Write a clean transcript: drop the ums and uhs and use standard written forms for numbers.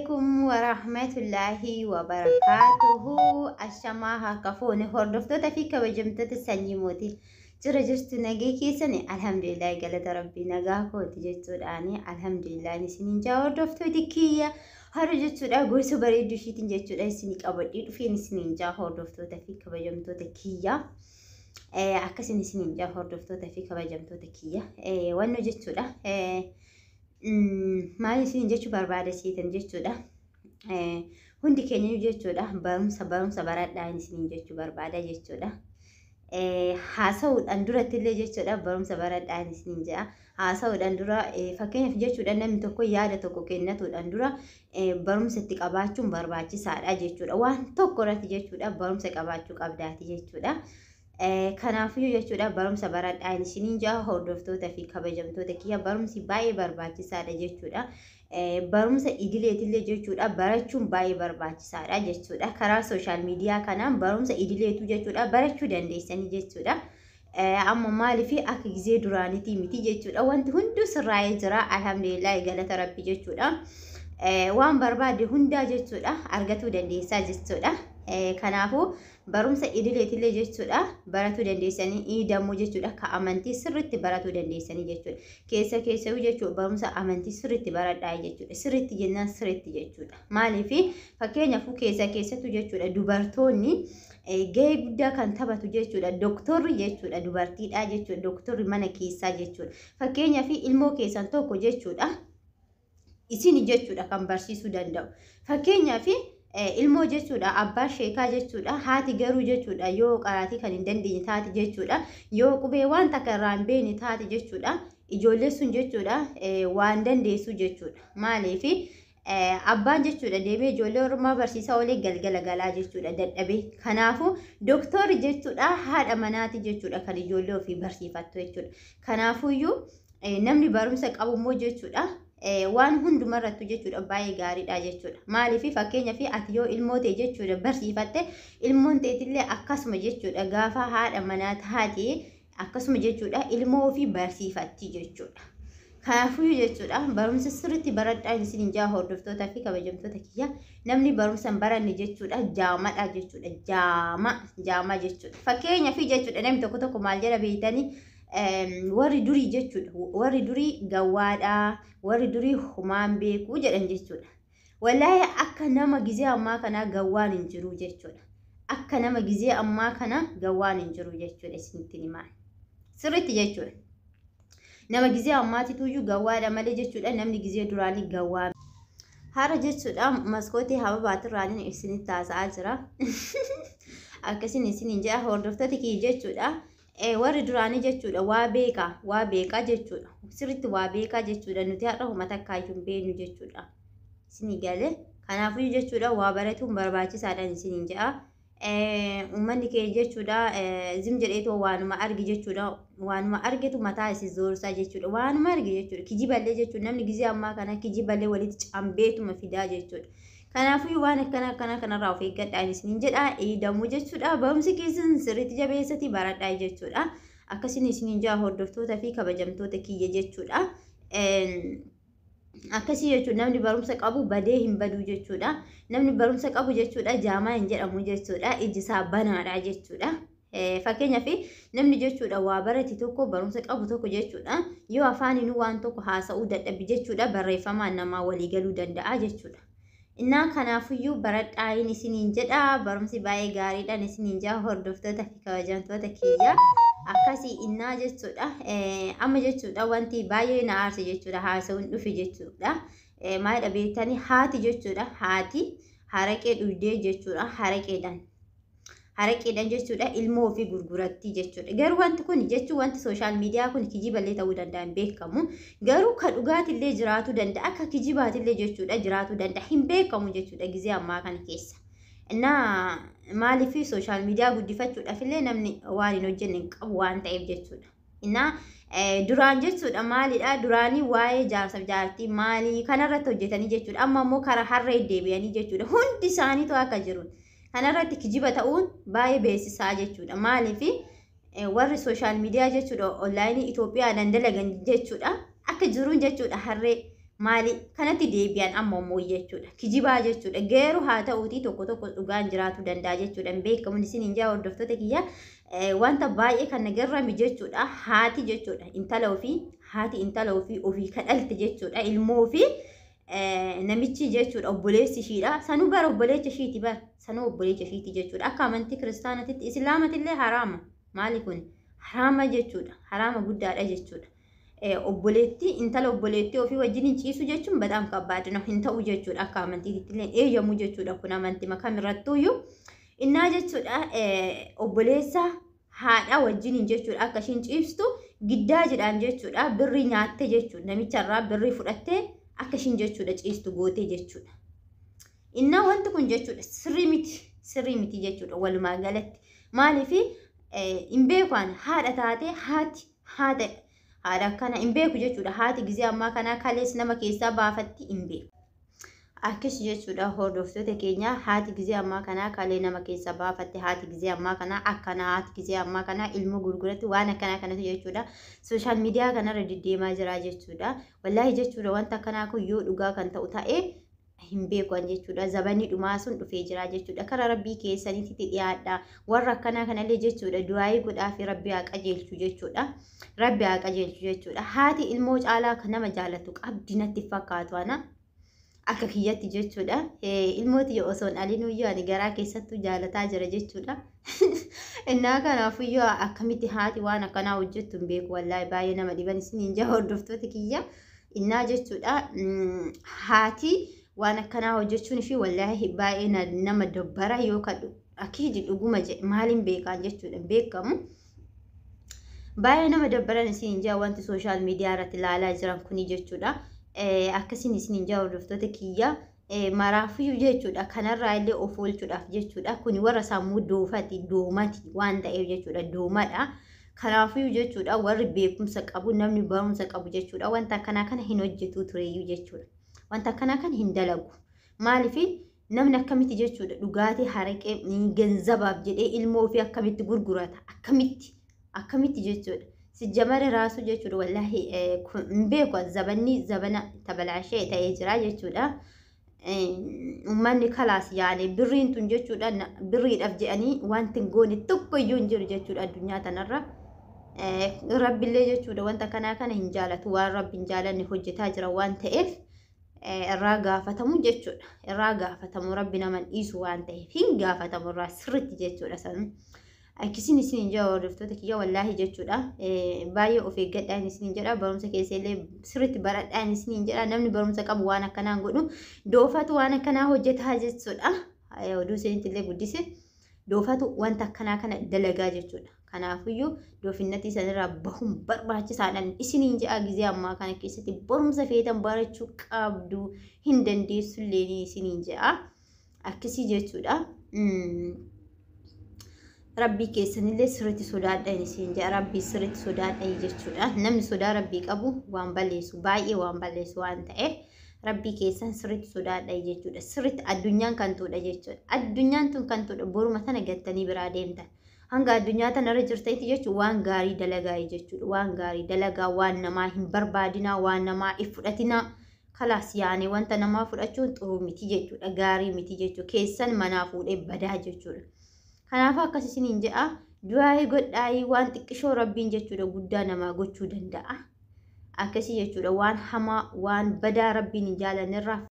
Alaikum warahmatullahi wabarakaatuhu. Ashamaa harka fuune hordoftoota fi kabajamtoota sanyii mootii. Jira jirtu, nagee keessani? Alhamdulillah, galata rabbii, nagaa kooti jechuudhaani. Alhamdulillah isiniin jaa hordoftooti kiyya. Har'a jechuudha gosa bareedduu ishiitiin jechuudha isinii qabadhee dhufeen isiniin jaa hordoftoota fi kabajamtoota kiyya. Akkasin isiniin jaa hordoftoota fi kabajamtoota kiyya. Wanno jechuudha. Maal isin jechuu barbaada siitan jechuudha. Hundi keenya jechuudha barumsa baradhaa isiniin jechuu barbaada jechuudha. Haasa'uudhaan duratti illee jechuudha barumsa baradhaa isiniin jedha. Haasa'uudhaan dura, fakkeenyaaf jechuudha, namni tokko yaada tokko kennatuudhaan dura barumsa itti qabaachuun barbaachisaadha jechuudha. Waan tokko irratti jechuudha barumsa qabaachuu qabdaati jechuudha. Kanaafuu jechuudha barumsa baradhaa isiniin jaa hordoftoota fi kabajamtoota kiyya, barumsi baay'ee barbaachisaadha jechuudha. Barumsa idileetillee jechuudha barachuun baay'ee barbaachisaadha jechuudha. Karaa social media kanaan barumsa idileetu jechuudha barachuu dandeessanii jechuudha. Amma maaliif akka gizee duraanitii miti jechuudha. Wanti hunduu sirraa'ee jira. Alhamdulillah, galata rabbi jechuudha. Waan barbaade hundaa jechuudha argatuu dandeessaa jechuudha. Kanaafuu barumsa idileetillee jechuudha baratuu dandeessanii, iidamuu jechuudha ka amantii sirriitti baratuu dandeessanii jechuudha. Keessa keessayuu jechuudha barumsa amantii sirriitti baradhaa jechuudha. Sirriitti jennaan sirriitti jechuudha. Maaliif, fakkeenyaaf, keessa keessattuu jechuudha dubartoonni gahee guddaa kan taphatu jechuudha. Doktorri jechuudha dubartiidha jechuudha. Doktorri mana keessaa jechuudha. Fakkeenyaaf, ilmoo keessan tokko jechuudha isin jechuudha kan barsiisuu danda'u. Fakkeenyaaf, ilmoo jechuudha abbaa sheekaa jechuudha, haati garuu jechuudha yoo qaraatii kan hin dandeenye taate jechuudha, yoo qubee waan takka irraa hin beekne taate jechuudha, ijoollee sun jechuudha waan dandeessu jechuudha. Maaliif, abbaan jechuudha deemee ijoollee ormaa barsiisaa oolee galgala galaa jechuudha dadhabee. Kanaafuu doktorri jechuudha haadha manaati jechuudha kan ijoollee ofii barsiifattu jechuudha. Kanaafuyyuu namni barumsa qabu immoo jechuudha waan hundumarrattu jechuudha baay'ee gaariidha jechuudha. Maaliif, fakkeenyaaf, ati yoo ilmoo ta'e jechuudha barsiifatte, ilmoon ta'etillee akkasuma jechuudha gaafa haadha manaa taate akkasuma jechuudha ilmoo ofii barsiifatti jechuudha. Kanaafuu jechuudha barumsa sirriitti baradhaa isin jaa hordoftootaa fi kabajamtoota kiyya. Namni barumsa hin baranne jechuudha jaamadha jechuudha, jaama jaama jechuudha. Fakkeenyaaf jechuudha namni tokko tokko maal jedha beeytanii? Warri durii jechuudha, warri durii gawwaadhaa, warri durii humaan beekuu jedhan jechuudha. Wallaahi akka nama gizee ammaa kanaa gawwaan hin jiru jechuudha. Akka nama gizee ammaa kana gawwaan hin jiru jechuudha isinitti himaa. Sirriitti jechuudha. Nama gizee ammaatituyyuu gawwaadha malee jechuudha namni gizee duraanii gawwaa. Har'a jechuudha maskootii hababaatirraan isinitti haasa'aa jira. Akkasiin isiniin jedha hordoftoota kiyya jechuudha. Warri duraanii jechuudha waa beekaa, waa beekaa jechuudha. Sirriitti waa beekaa jechuudha. Nuti har'a homa takkaayyuu hin beeknu jechuudha. Isinii galee? Kanaafuu jechuudha waa baratuun barbaachisaadha isiniin jedha. Uummanni keenya jechuudha zim jedheetoo waanuma arge jechuudha, waanuma argetu mataa isii zoorsaa jechuudha, waanuma arge jechuudha, kijiballee jechuudha. Namni gizee ammaa kana kijiballee walitti cambeetuma fidaa jechuudha. Kanaafuu waan akkana akkana kanarraa of eeggadhaa isiniin jedha. Eedamuu jechuudha barumsi keessan sirriitti jabeessati baradhaa jechuudha. Akkasiin isiniin jedha hordoftoota fi kabajamtoota kiyya jechuudha. Akkasii jechuudha, namni barumsa qabu badee hin badu jechuudha. Namni barumsa qabu jechuudha jaamaa hin jedhamu jechuudha. Iji isaa banaadha jechuudha. Fakkeenyaaf, namni jechuudha waa barate tokko, barumsa qabu tokko jechuudha, yoo afaaniinuu waan tokko haasa'uu dadhabe jechuudha barreeffamaan namaa walii galuu danda'a jechuudha. Innaa kanaafuyyuu baradhaayin isiniin jedha, barumsi baay'ee gaariidhaan isiniin jedha hordoftoota fi kabajamtoota kiyya. Akkasii innaa jechuudha amma jechuudha wanti baay'ee na aarse jechuudha haasa'uun dhufe jechuudha. Maalidha beektanii? Haati jechuudha, haati haraqee dhugdee jechuudha, haraqeedhaan jechuudha ilmoo ofii gurguratti jechuudha. Garuu wanti kun jechuun wanti social media kun kijiballee ta'uu danda'a, hin beekamu. Garuu ka dhugaatillee jiraatuu danda'a, akka kijibaatillee jechuudha jiraatuu danda'a, hin beekamu jechuudha gizee ammaa kana keessa. Innaa maaliif, social media guddifachuudhaaf illee namni waan hin hojjenne hin qabu waan ta'eef jechuudha. Innaa duraan jechuudha maalidha, duraanii waa'ee jaarsaaf jaartii maalii kanarratti hojjetanii jechuudha. Amma immoo karaa harree deebi'anii jechuudha. Hundi isaaniitu akka jiru. Kanarratti kijiba ta'uun baay'ee beeksisaa jechuudha. Maaliif, warri social media jechuudha online Itoophiyaadhaan dalagan jechuudha akka jiruun jechuudha harree Maali kanatti deebi'an amma immoo jechuudha. Kijibaa jechuudha. Geeruu haa ta'uutii tokko tokko dhugaan jiraatu danda'a jechuudha. Hin beekamu isin hin jaa hordoftoota kiyya. Wanta baay'ee kan nagarrame jechuudha. Haati jechuudha. Intala ofii, haati intala ofii ofii kadhalte jechuudha. Ilmoo ofii namichi jechuudha obboleessi ishiidha. Sanuu bara obboleessa ishiiti bara. Sanuu obboleessa ishiiti jechuudha. Akka amantii kiristaanatitti islaamatillee haraama. Maali kun? Haraama jechuudha. Haraama guddaadha jechuudha. Obboleettii, intala obboleettii ofii wajjin hin ciisu jechuun badaam kabbaadina hin ta'u jechuudha. Akka amantiitti illee eeyyamu jechuudha. Kun amantii kamirrattuuyyuu innaa jechuudha. Obboleessa haadha wajjin hin jechuudha. Akka ishiin ciibstu giddaa jedhaan jechuudha. Birrii nyaatte jechuudha. Namicharraa birrii fudhattee akka ishiin jechuudha ciistu gootee jechuudha. Innaa wanti kun jechuudha sirrii miti, sirrii miti jechuudha walumaa galatti. Maaliif hin beeku haadha taatee haati haadha haadha akkana hin beeku jechuudha. Haati gizee ammaa kanaa kalees nama keessaa baafatti hin beeku. Akkas jechuudha hordoftoota keenya, haati gizee ammaa kanaa kalee nama keessaa baafatte, haati gizee ammaa kanaa akkana, haati gizee ammaa kanaa ilmoo gurguratti, waan akkanaa kanatu jechuudha. Social media kanarra deddeemaa jira jechuudha. Wallaahi jechuudha wanta akkanaa kun yoo dhugaa kan ta'u ta'ee hin beekan jechuudha. Zabanni dhumaa sun dhufee jira jechuudha. Karaa rabbii keessanitti dhiyaadha. Warra akkanaa kanallee jechuudha du'aayii godhaa fi rabbi haa qajeelchu jechuudha. Rabbi haa qajeelchu jechuudha. Haati ilmoo caalaa kan nama jaalatu qabdi natti fakkaatu ana. Akka kiyyatti jechuudha. Ilmooti osoo hin dhalinuyyuu ani garaa keessattuu jaalataa jira jechuudha. Innaa kanaafuyyuu akkamitti haati waan akkanaa hojjettu hin beeku, wallaahi baay'ee nama dhiban isin hin jaa hordoftoota kiyya. Innaa jechuudha haati waan akkanaa hojjechuun ishii wallaahi baay'ee nama dabbara, yookaan akkiiji dhuguma jedhe maaliin beekaan jechuudha beekamu. Baay'ee nama dabbaran isin hin jaa wanti social media irratti ilaalaa jiran kuni jechuudha. Akkasiin isin hin jaa hordoftoota kiyya. Maraafiyyuu jechuudha kanarraa illee of oolchuudhaaf jechuudha. Kuni warra sammuu doofati doomati waan ta'eef jechuudha, doomadha. Kanaafiyyuu jechuudha warri beekumsa qabu, namni barumsa qabu jechuudha wanta akkanaa kana hin hojjetu tureyyuu jechuudha. Wanta akkanaa kana hin dalagu. Maaliif namni akkamitti jechuudha dhugaatii haraqee ganzabaaf jedhee ilmoo ofii akkamitti gurgurata? Akkamitti akkamitti jechuudha? Sijjamara raasuu jechuudha, wallaahi hin beeku, zabanni zabana tabalaashee ta'ee jira jechuudha. Uummanni kalaas yaane birriin tun jechuudha birriidhaaf jedhanii wanti hin goone tokko iyyuu hin jiru jechuudha addunyaa tanarra. Rabbillee jechuudha wanta kanaa kana hin jaalatu, waan rabbi hin jaalanne hojjetaa jira waan ta'eef irraa gaafatamu jechuudha. Irraa gaafatamu, rabbi nama dhiisu waan ta'eef hin gaafatamu irraa sirriitti jechuudha san. Akkasiin isin hin jira hordoftoota kiyya, wallaahi jechuudha. Baay'ee of eeggadhaan isin hin jedha. Barumsa keessa illee sirriitti baradhaan isin hin jedha. Namni barumsa qabu waan akkanaa godhu, doofatu waan akkanaa hojjetaa jechuudha. Oduu isinitti illee guddise, doofatu wanta akkanaa kana dalagaa jechuudha. Kanaafiyyuu doofinnatti sanirraa bahuun barbaachisaadhaan isiniin jedha. Gizee ammaa kana keessatti barumsa feetan barachuu qabdu, hin dandeessullee isiniin jedha. Akkasii jechuudha. Rabbii keessanillee sirriitti sodaadhaan isin jedha. Rabbii sirriitti sodaadhaan jechuudha. Namni sodaa rabbii qabu waan balleessu baay'ee waan balleessu waan ta'eef rabbii keessan sirriitti sodaadhaan jechuudha. Sirriitti addunyaan kan tuudha jechuudha. Addunyaan tun kan tuudha, boruma tana gattanii biraa deemtan. Hanga addunyaa tanarra jirtanitti jechuun waan gaarii dalagaa jechuudha. Waan gaarii dalagaa, waan namaa hin barbaadinaa, waan namaa if fudhatinaa. Kalaas yaane wanta namaa fudhachuun xuruu miti jechuudha. Gaarii miti jechuudha. Keessan manaa fuudhee badaa jechuudha. Kanaafuu akkas isiniin jedha, du'aayii godhaayii, waan xiqqishoo rabbiin jechuudha guddaa namaa gochuu danda'a. Akkasii jechuudha, waan hamaa waan badaa rabbiin hin jaalanne irraa